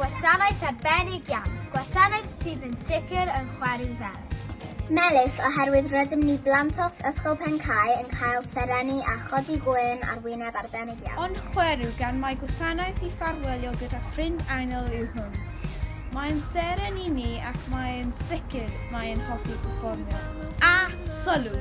gwasanaeth arbennig iawn, gwasanaeth sydd yn sicr yn chwerw felys. Melys oherwydd rydym ni blantos Ysgol Pencae yn cael serennu a chodi gwên ar wyneb arbennig iawn. Ond chwerw gan mai gwasanaeth i ffarwelio gyda ffrind annwyl yw hwn. Mae'n seren i ni ac mae'n sicr mae'n hoffi perfformio. A sylw!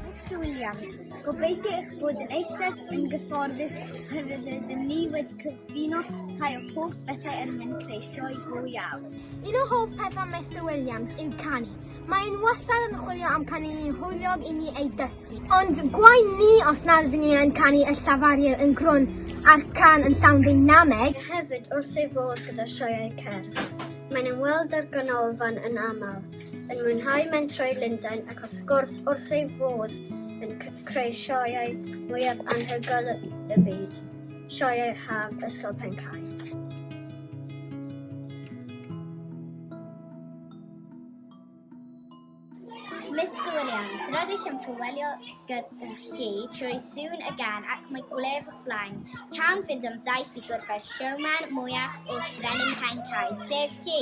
Mister Williams, gobeithio eich bod yn eistedd yn gyfforddus oherwydd rydym ni wedi cyfuno rhai o'ch hoff bethau er mwyn creu sioe go iawn. Un o hoff pethau Mister Williams yw canu. Mae'n wastad yn chwilio am caneuon hwyliog i ni eu dysgu. Ond gwae ni os nad ydyn ni yn canu y llafariad yn crwn a'r cân yn llawn ddeinameg. Mae hefyd wrth ei fodd gyda sioeau cerdd. Mae'n ymweld â'r ganolfan yn aml, yn mwynhau mentrau Lundain ac wrth gwrs wrth ei fodd yn creu sioeau mwyaf anhygoel y byd, sioeau haf Ysgol Pencae. Mister Williams, rydych yn ffarwelio gyda chi trwy sŵn y gân ac mae gwledd o'ch blaen. Cawn fynd am daith i gwrdd â'r showman mwyach o'r Brenin Pencae, sef chi!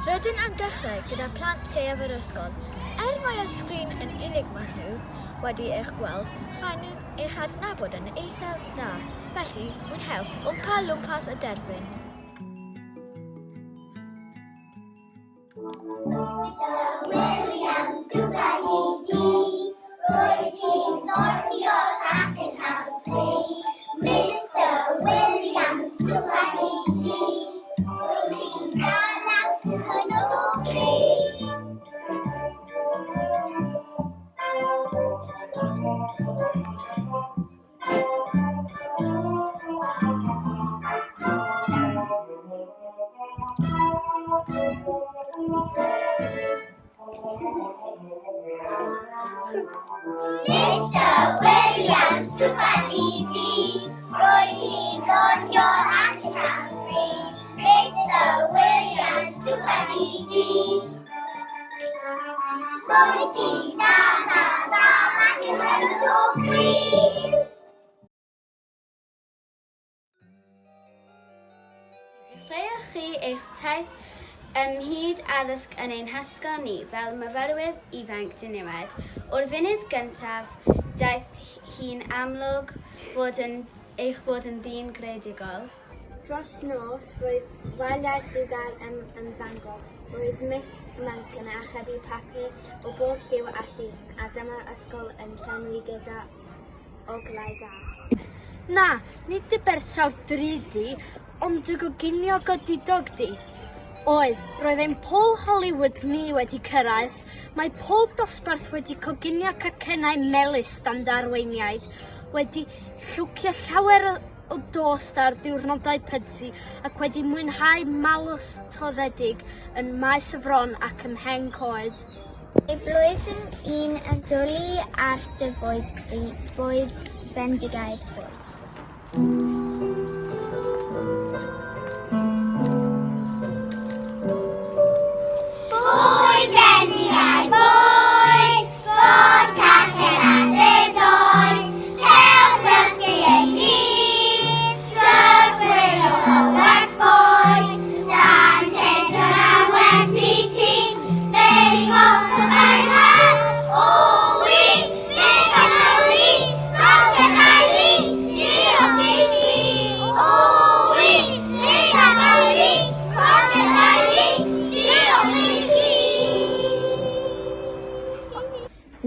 Rydyn am dechrau gyda plant lleiaf yr ysgol. Er mai ar sgrin yn unig maen nhw wedi eich gweld, maen nhw'n eich adnabod yn eithaf dda. Felly, mwynhewch Wmpa Lwmpas y Derbyn! Mister Williams, dwba di di, rwyt ti'n ddoniol ac yn hawdd sgri. Mister Williams, dwba di di, rwyt ti'n dal ac yn hynod o gry. Mister Williams, dwba di di, rwyt ti'n ddoniol ac yn llawn sbri. Mister Williams, dwba di di, rwyt ti'n da, da, da ac yn hynod o gry. Dechreuoch chi eich taith ym mhyd addysg yn ein hysgol ni fel myfyrwyr ifanc diniwed. O'r funud gyntaf, daeth hi'n amlwg fod yn, eich bod yn ddyn greadigol. Dros nos, roedd waliau lliwgar yn ymddangos. Roedd Miss Monk yn archebu papur o bob lliw a llun, a dyma'r ysgol yn llenwi gyda oglau da. Na, nid dy bersawr drud di, ond dy goginio godidog di. Oedd, roedd ein Paul Hollywood ni wedi cyrraedd. Mae pob dosbarth wedi coginio cacennau melys dan dy arweiniaid, wedi llwcio llawer o, o dost ar ddiwrnodau pydsi ac wedi mwynhau malws toddedig yn Maes y Fron ac ym Mhen Coed. Mae blwyddyn un yn dwlu ar dy fwyd di, bwyd bendigaid bwyd. Bwyd bendigaid bwyd, sos cacen a sut oes, cewch ddysgu ei hun, dysgwylwch o werth bwyd, danteithion am wersi ti,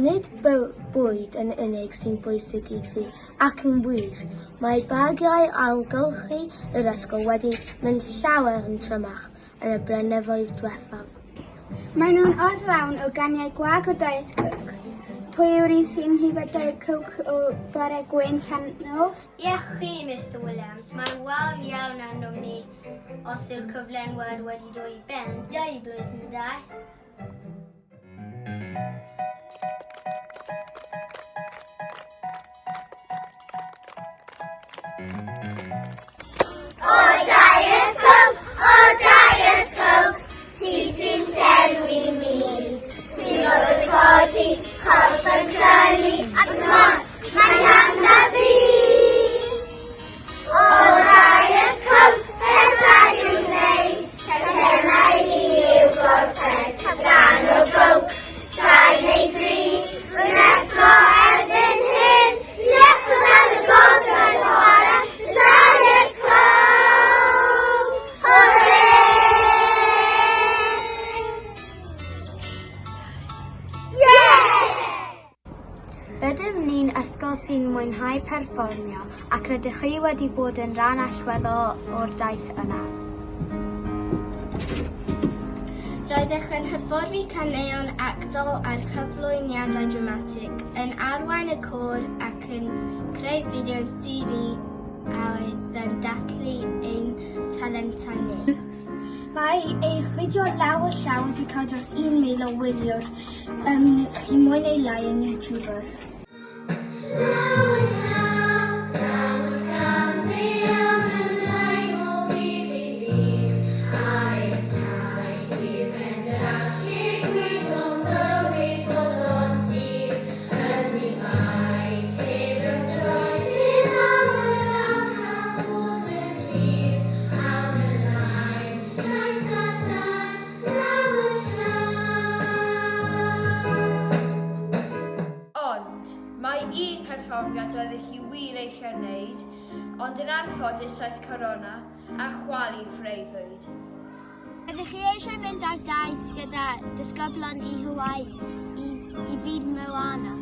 Nid bwyd yn unig sy'n bwysig i ti, ac yn wir, mae bagiau ailgylchu yr ysgol wedi mynd llawer yn trymach yn y blynyddoedd diwethaf. Maen nhw'n orlawn o ganiau gwag o Diet Coke. Pwy yw'r un sy'n hifo Diet Coke o bore gwyn tan nos? Ie chi, Mister Williams, mae'n wael iawn arnom ni os yw'r cyflenwad wedi dod i ben yn dau blwyddyn dau. O Diet Coke, o Diet Coke, ti sy'n llenwi mi. Ti'n bod yn codi, corff yn clynu, ac os mae'n iawn na fi. O Diet Coke, pethau i'w wneud, cacennau ni i'w gorffen, gan o Coke, dau neu dri, rwy'n effro erbyn hyn, i effro fel y gog yn chwarae Diet Coke! Hwrê! Yeah! Rydym ni'n ysgol sy'n mwynhau perfformio ac rydych chi wedi bod yn rhan allweddol o'r daith yna. Roeddech yn hyfforddi caneuon actol a'r cyflwyniadau dramatig, yn arwain y côr ac yn creu fideos di-ri a oedd yn dathlu ein talentau ni. Mae eich fideo Law yn Llaw wedi cael dros 1,000 o wyliwr. Yym, chi mwy neu lai yn YouTuber. Law yn llaw, law yn llaw, fe awn ymlaen o ddydd i ddydd ar ein taith i'r pen draw lle gwyddom bywyd boddlon sydd yn ddi-baid heb ymdroi fe ddaw yr awr cael bod yn rhydd awn ymlaen llais a dân law yn llaw. Ond, mae un perfformiad oeddech chi wir eisiau wneud, ond yn anffodus aeth Corona a chwalu'r freuddwyd. Ydych chi eisiau mynd ar daith gyda disgyblion i Hawaii i, i fyd Moana?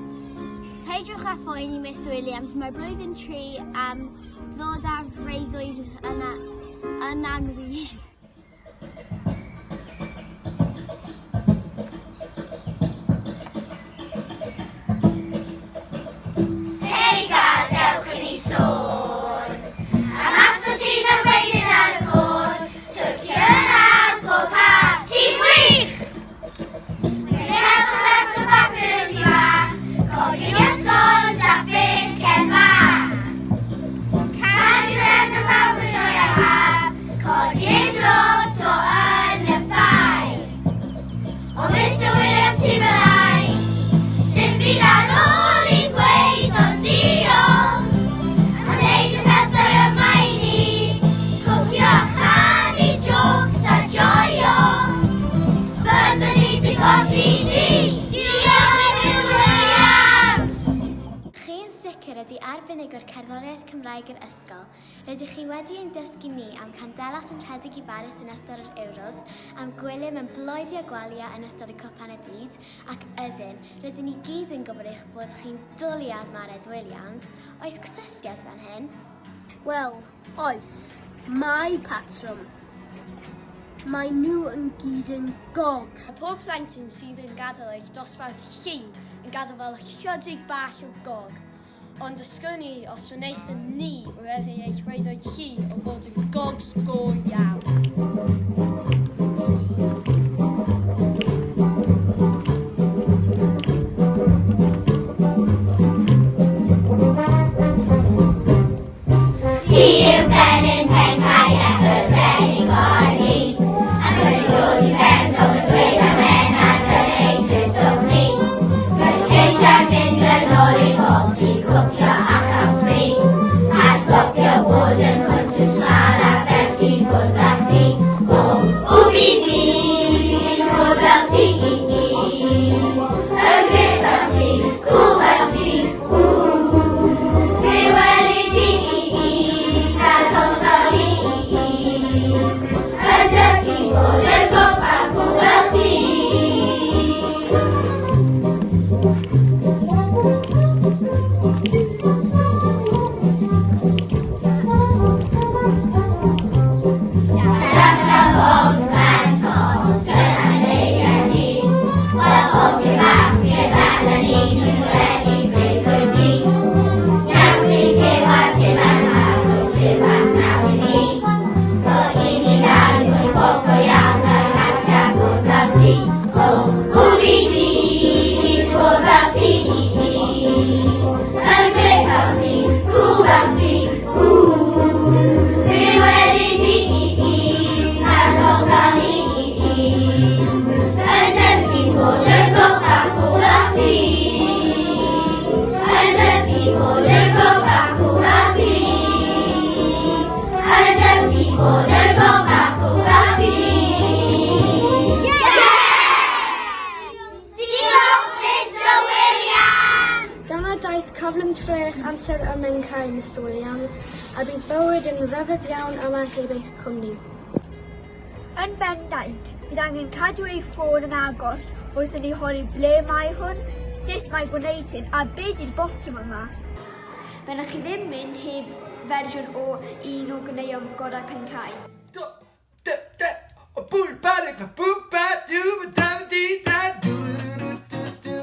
Peidiwch â phoeni, Miss Williams, mae blwyddyn 3 am ddod â'r freuddwyd yna, yna'n wir. Hei gadewch i ni sôn am athro sy'n arweinydd ar y côr. Twtio yr ardd bob haf, ti'n wych! Mae'n helpu crefft o bapur yn tŷ bach, coginio sgons a phencen bach. Canu trefn y pawb yn sioeau haf, codi ein bro to yn y ffau. O Mister Williams ti fel ai, sdim byd ar ôl i ddweud ond diolch am wneud y pethau yma i ni, cwcio a chanu jôcs a joio. Byddwn ni dy golli di. Diolch Mister Williams! Chi yn sicr ydy arbenigwr cerddoriaeth Cymraeg yr ysgol. Rydych chi wedi ein dysgu ni am Candelas yn rhedeg i Baris yn ystod yr Euros, am Gwilym yn bloeddio Gwalia yn ystod y Cwpan y Byd, ac ydyn, rydyn ni gyd yn gwybod eich bod chi'n dwlu ar Mared Williams. Oes cysylltiad fan hyn? Wel, oes. Mae patrwm. Mae nhw yn gyd yn gogs. Mae pob plentyn sydd yn gadael eich dosbarth chi yn gadael fel ychydig bach o gog. Ond ysgwn i os wnaethon ni wireddu eich breuddwyd chi o fod yn gogs go iawn. Ti yw'r brenin pencae ac y brenin gorau byd. Ac wedi dod i ben, dod yn dweud amen a dyna ein tristwch ni. Rwy'n ceisio mynd yn ôl i bob sy'n cwcio a chael sbri. A stopio bod yn hwntw smal a felly ffwrdd â chdi. O, wbi! cyflym trwy eich amser ym Mhencae, Mister Williams, a bydd bywyd yn rhyfedd iawn yma heb eich cwmni. Yn bendant, bydd angen cadw ei ffôn yn agos wrth i ni holi ble mae hwn, sut mae gwneud hyn a be di'r botwm yma. Fe wnewch chi ddim mynd heb fersiwn o un o ganeuon gorau Pencae. Do, dy, dy, o bwr, ba, dy, ba, bw, ba, dw, ba, da, ba, di, da, dw, dw, dw, dw, dw,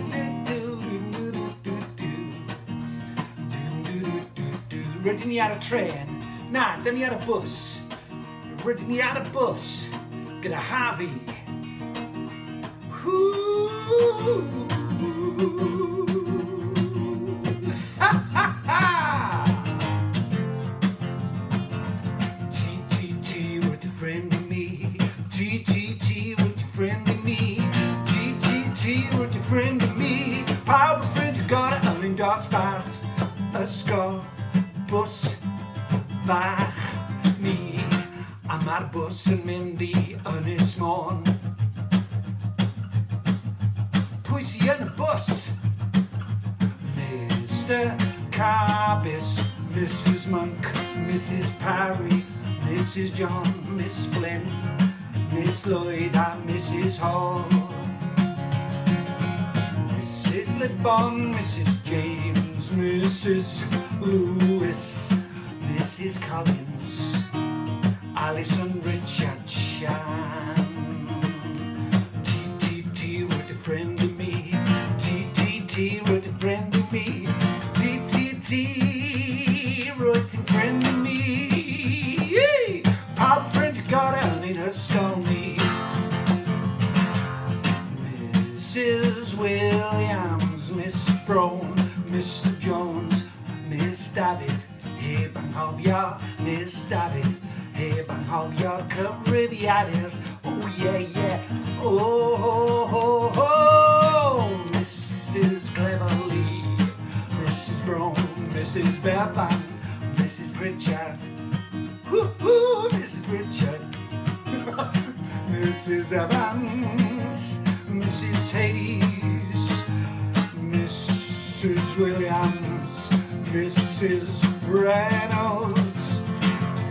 dw, dw, dw, dw, dw, dw, dw, dw. Rydyn ni ar y trên. Na, dyn ni ar y bws. Rydyn ni ar y bws gyda Harvey. Ha ha ha! T T T wyt ti'n ffrind i mi. T T T wyt ti'n ffrind i mi. T T T wyt ti'n ffrind i mi. Pawb yn ffrind i gorau yn ein dosbarth. Ysgol, bws, bach ni. A mae'r bws yn mynd i Ynys Môn. Pwy sy yn y bws? Mister Carbis, Mrs Monk, Mrs Parry, Mrs John, Miss Flynn, Miss Lloyd a Mrs Hall. Mrs Libbon, Mrs James, Mrs Lewis, Mrs Collins, Alison Richard Sian. T T T rwyt yn ffrind i mi. T T T rwyt yn ffrind i mi. T T T rwyt ti'n ffrind i mi. Pawb yn ffrind i gorau yn ein hysgol ni. Mrs Williams, Miss Brown, Mr Jones, Miss Dafydd, Heb anghofio Miss Dafydd, heb anghofio'r cyfrifiadur, oh yeah yeah, oh ho ho ho, Mrs Cleverly, Mrs Brown, Mrs Bevan, Mrs Pritchard, hoo hoo, Mrs Pritchard, Mrs Evans, Mrs Hayes, Mrs Williams, Mrs Reynolds.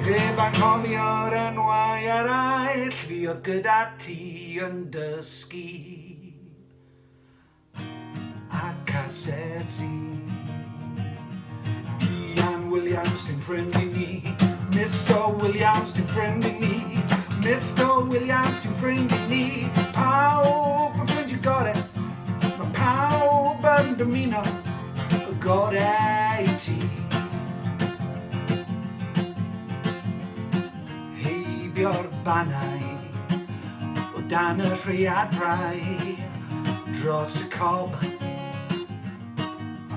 Heb anghofio'r enwau eraill fuodd gyda ti yn dysgu ac asesu. Ian Williams, ti'n ffrind i ni. Mr Williams, ti'n ffrind i ni. Mr Williams, ti'n ffrind i ni. Pawb yn ffrind i gorau. Mae pawb yn dymuno y gorau i ti. Heibio'r bannau o dan y rhaeadrau dros y cob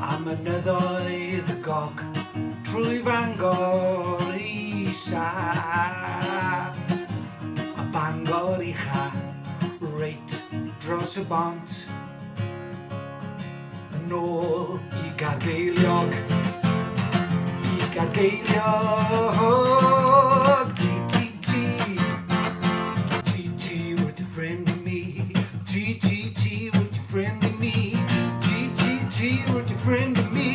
a mynyddoedd y gog trwy Fangor isa a Bangor ucha reit dros y bont yn ôl i Gaergeiliog, i Gaergeiliog. T, T, T, T, T, wyt ti'n ffrind i mi. T, T, T, wyt ti'n ffrind i mi. T, T, T, wyt ti'n ffrind i mi.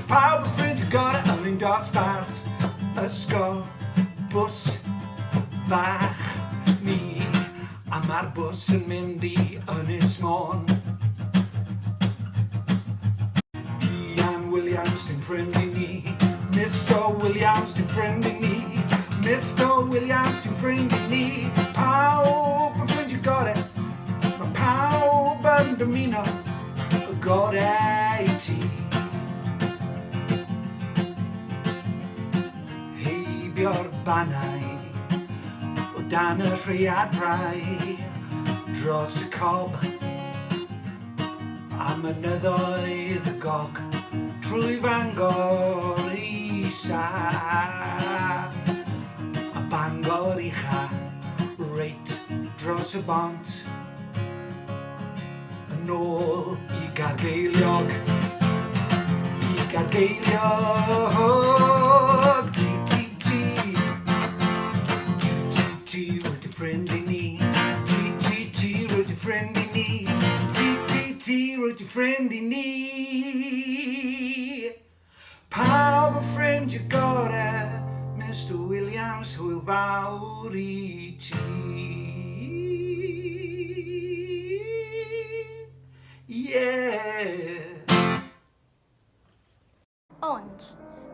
Pawb yn ffrind i gorau yn ein dosbarth. Ysgol, bws, bach, ni. A mae'r bws yn mynd i Ynys Môn. Ian Williams, ti'n ffrind i ni. Mr Williams, ti'n ffrind i ni. Mr Williams, ti'n ffrind i ni. Pawb yn ffrind i gorau. Mae pawb yn dymuno y gorau i ti. Heibio'r bannau o dan y rhaeadrau dros y cob a mynyddoedd y gog trwy Fangor isa a Bangor ucha reit dros y bont Yn ôl i Gaergeiliog, i Gaergeiliog. T, T, T, T, T, T, rwyt ti'n ffrind i ni. T, T, T, rwyt ti'n ffrind i ni. T, T, T, rwyt ti'n ffrind i ni. Pawb yn ffrindiau gore, Mister Williams, hwyl fawr i ti. Yeah. Ond,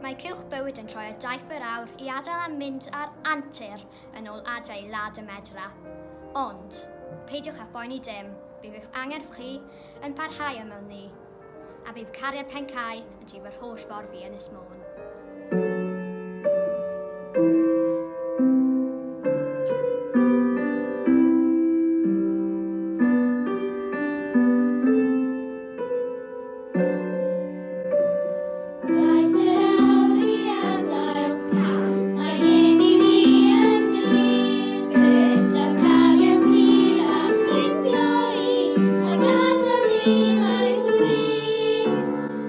mae cylch bywyd yn troi ar daith yr awr i adael a mynd ar antur yn ôl adre i Lad y Medra. Ond, peidiwch â phoeni dim, bydd eich angerdd chi yn parhau ymyl ni, a bydd cariad Pencae yn llifo'r holl ffordd i Ynys Môn. Daeth yr awr i adael pawb, mae hyn i mi yn glir. Gyda cariad hir a chlipio i, a gadael ni mae'n wir.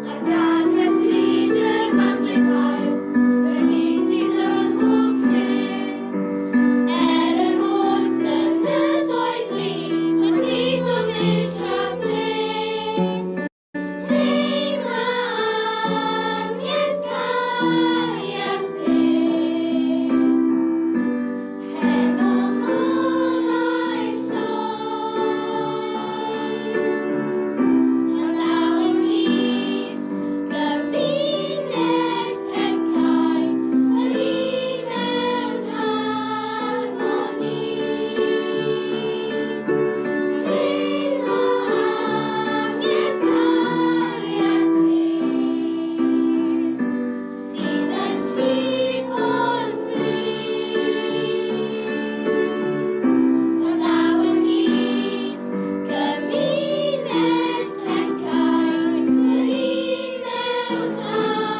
A gan westlyd y machlud haul, yr un sydd ym mhob lle. Er yr holl flynyddoedd blin, mae'n bryd o fynd siap lle. Teimla angerdd cariad pur, Heno ngolau'r lloer. Pan ddaw ynghyd gymuned Pencae, yr un mewn harmoni. Teimlo angerdd cariad pur, sydd yn llifo'n ffri. Pan ddaw ynghyd gymuned Pencae, yr un mewn harmoni.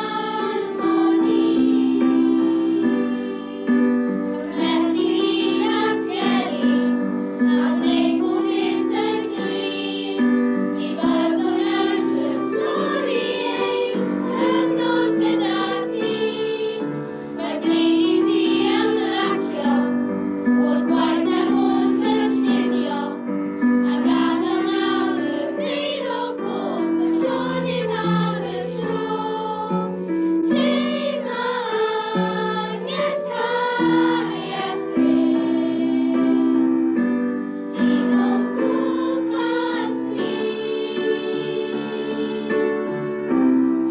Werth i ni ddatgelu a gwneud pob peth yn glir, mi fyddwn yn trysori ein cyfnod gyda ti. Mae bryd i ti ymlacio o'r gwaith a'r holl gynllunio, a gadael nawr y feiro goch yn llonydd am y tro. Teimla angerdd cariad pur sydd o'n cwmpas ni.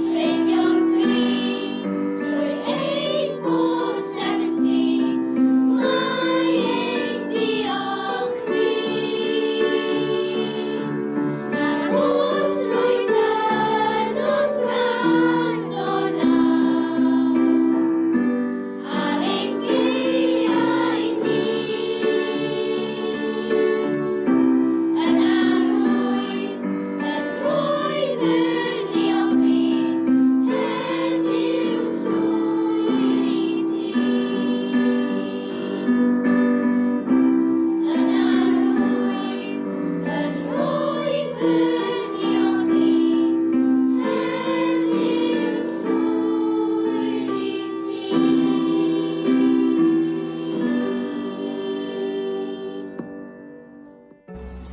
Treidio'n ffri trwy'r A470, mae ein diolch ni. Am os rwyt yno'n gwrando nawr ar ein geiriau ni. Yn arwydd yn rhoi fy niolch i heddiw llwyr i ti. Yn arwydd yn rhoi fy niolch i heddiw llwyr i ti.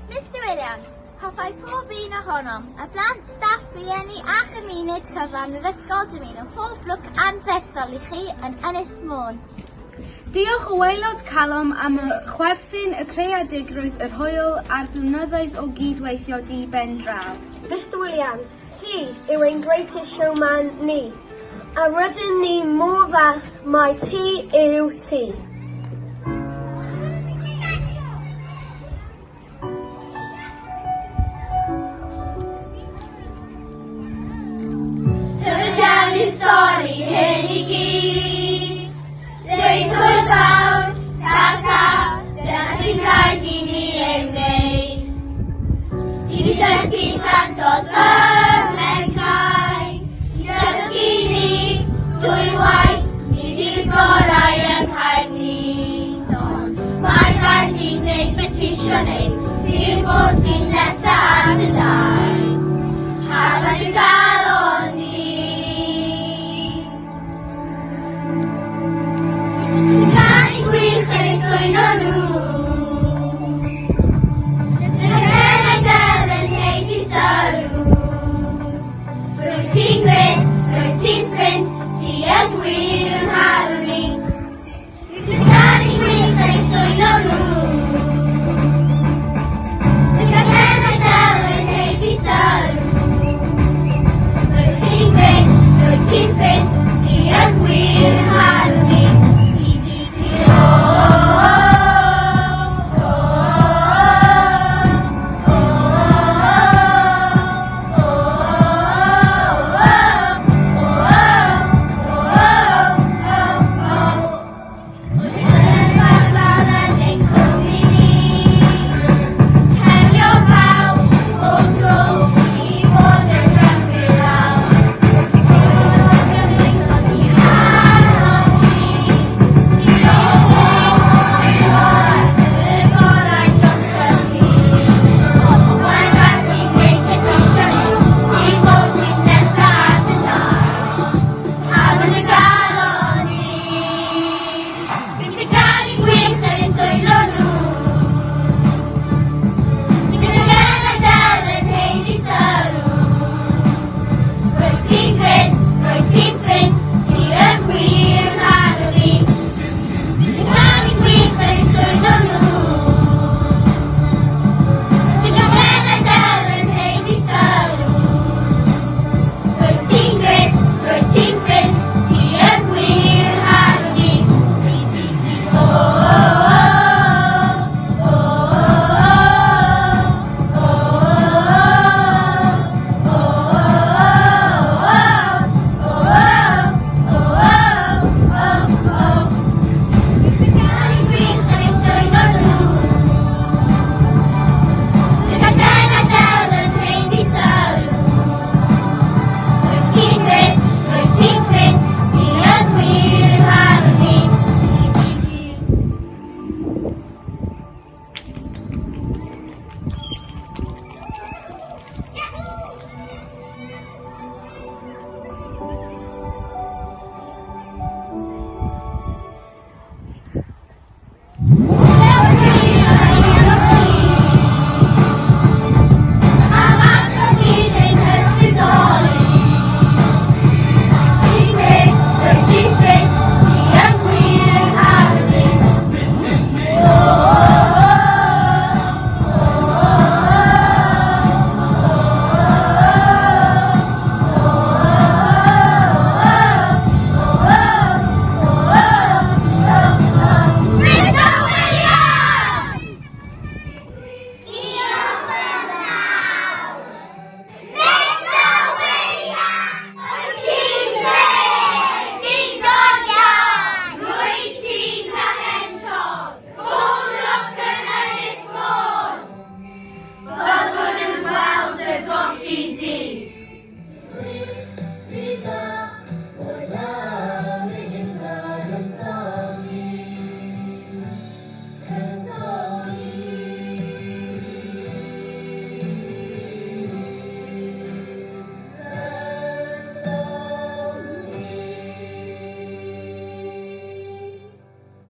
Mister Williams, hoffai pob un ohonom, y plant, staff, rhieni a chymuned cyfan yr ysgol dymuno pob lwc anferthol i chi yn Ynys Môn. Diolch o waelod calon am y chwerthin, y creadigrwydd, yr hwyl a'r blynyddoedd o gyd-weithio di-ben draw. Mister Williams, chi yw ein greatest showman ni, a rydyn ni mor falch mai ti yw ti. Rhyfedd iawn yw'r stori hyn i gyd. Dweud hwyl fawr, ta ta, dyna sy'n rhaid i ni ei wneud. Ti di dysgu plantos ym Mhencae, ti dysgu ni dwywaith, ni di'r gorau yng Nghaerdydd. Ond mae'n rhaid i wneud petition neu sy'n bod ti'n nesa.